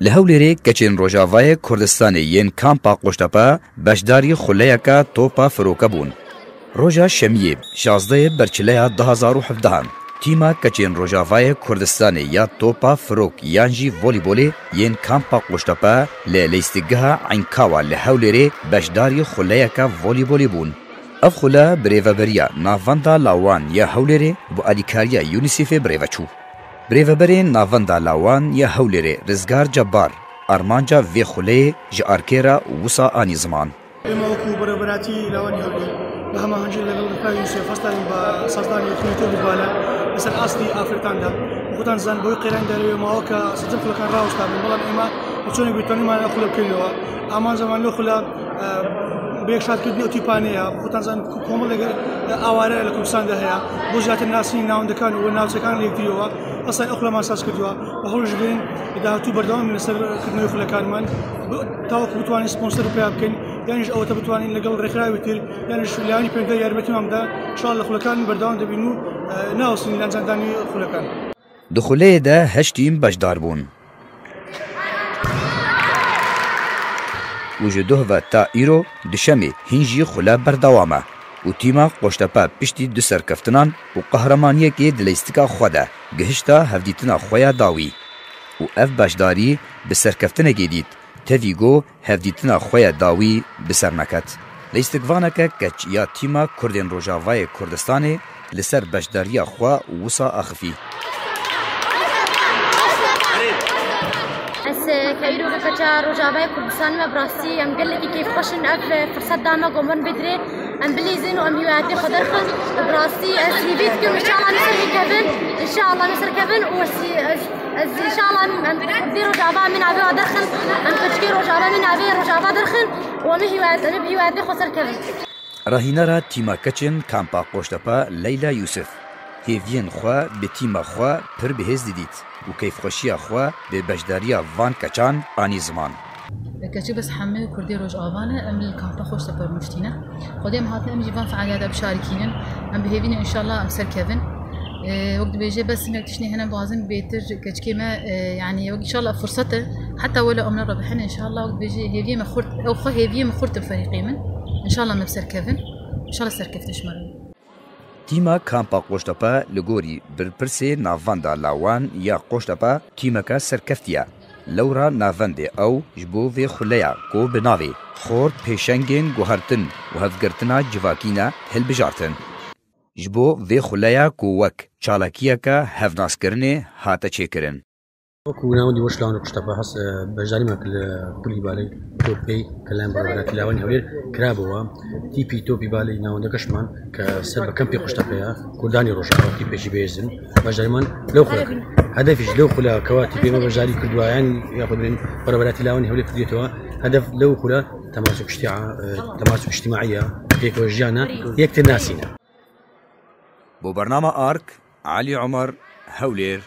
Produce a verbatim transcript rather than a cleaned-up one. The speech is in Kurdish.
Li Hewlêrê keçên Rojavayê Kurdistanê yên Kampa Qoştepe beşdarî xuleyeke topa firoke bûn. Roja Şemiyê, şazdehê Berçileya du hazar û hevdehan, tîma keçên Rojavayê Kurdistanê ya topa firok yan jî volîbolê yên Kampa Qoştepe li leyîstikgeha Eynkawa li Hewlêrê beşdarî xuleyeke volîbolê bûn. Ev xule bi rêveberiya Navenda Lawan ya Hewlêrê bi alîkariya UNICEFê bi rê ve çû. Birêveberê Navenda Lawan ya Hewlêrê Rizgar Cebbar armanca vê xuleyê ji arkê re wisa anî ziman. ئێمە وەکو بەڕێوەبەراتی لاوانی هەولێر بە هەماهەنگی لەگەڵ ڕێکخراوی یونیسێف هەستاین بە سازدانی خولەی تۆپی بالە لەسەر ئاستی ئافرەتاندا. وەکوتان زان بۆی قەیرانی دارەوەی ماوە کە سەرجەم خولەکان ڕاوەستا بوون، بەڵام ئێمە بە چۆنێک بێت توانیمان ئەو خولە بکەینەوە. ئامانجەمان لەو خولە، ئە، بە یەکشارکردنی ئەو تیپانەیە. وەکوتان زان کۆمەڵێک ئاوارە لە کوردستاندا هەیە، بۆ زیاتر ناسینی ناوەندەکان و ناوچەکان لێکدریەوە. ئەستا ئەو خولەمان ساز کردووە و هەوڵش دەدەین لە داهاتوو بەردەوام بین لەسەر کردنەوەی خولەکانمان، ب-، تاوەکو بتوانین سپۆنسەر پیا بکەین، یانیش ئەوەتە بتوانین لەگەڵ ڕێکخراوی تر، یانیش لایەنی پەیوەندیدار یارمەتیمان بدا. ئینشاءاللە خولەکان بەردەوام دەبین و، ئە، ناوەستین لە ئەنجامدانی خولەکان. Di xuleyê de heşt tîm beşdar bûn. Û ji duh ve ta îro dişemê hîn jî xule berdewam e û tîma Qoştepe piştî du serkeftinan û qehremaniyekê di leyîstika xwe de gihişta hevdîtina xwe ya dawî û ev beşdarî bi serkeftinekê dît, tevî got hevdîtina xwe ya dawî bi ser neket. Leyîstikvaneke keç ya tîma Kurdên Rojavayê Kurdistanê li ser beşdariya xwe wisa axifî. Ez, e, ke îro ve keça Rojavayê Kurdistanê me, bi rastî em gelekî keyfxweş in. Ev, e, firset da me ku em werin vê dirê, em bilîzin û em hîwayetê xwe derxin. Û bi rastî ez hîvî dikim, înşallah em serkevin, înşallah em serkevin û ez, ez, ez înşallah em, em dê Rojava em ê navê we derxin, em keçikê Rojava em ê navê Rojava derxin û em ê hîwayet, em ê bi hîwayetê xwe serkevin. Rahînera tîma keçên Kampa Qoştepe Leyla Yûsif, hêviyên xwe bi tîma xwe pir bi hêz didît û keyfxweşiya xwe bi beşdariya van keçan anî ziman. Keçik bes hemê Kurdê Rojava ne, em li Kampa Qoştepe rûniştîne. Xwedê em hatine, em jî van fealiyata bişarikînin. Em bi hêvî ne, înşallah em serkevin. E, wek dibêje, bes hinek tiştê hene, dixwazin bêtir keçikê me, e, yanî wek înşallah furset e. Heta wele em ne rebihin, înşallah wek dibêje hêviyê me xurt, ew xwe hêviyê me xurt in ferîqê min. Înşallah me bi ser kevin. Înşallah serkeftin ji me re. Tîma Kampa Qoştepe li gorî birpirsê Navenda Lawan ya Qoştepe tîmeke serkeftî ye. Lewra navendê ew ji bo vê xuleya ku bi navê Xort pêşengên guhertin û hevgirtina civakî ne hilbijartin. Ji bo vê xuleya ku wek çalakiyeke hevnaskirinê hate çêkirin. وەکو ناوەندی وەش لاوانی قوشتەپە هەست، ئە، بەشداریمان کرد لە خولی بالەی تۆپی کە لایەن بەڕێوەبەراتی لاوانی هەولێر کرابووە. تیپی تۆپی بالەی ناوەندەکەشمان کە سەر بە کەمپی قوشتەپەیە، کوردانی ڕۆژاوا تیپێکی بێزن. بەشداریمان لەو خولە کرد. هەدەفیش لەو خولە کەوا تیپێمە بەشداری کردووە، یان یاخود بێن بەڕێوەبەراتی لاوانی هەولێر کردێتەوە. هەدەف لەو خولە تەماسو کشتیعە، ئە، تەماسو اجتماعیە، پێکەوە ژیانە، یەکتر ناسینە. بۆ بەرنامە ئارک، عەلی عومەر، هەولێر.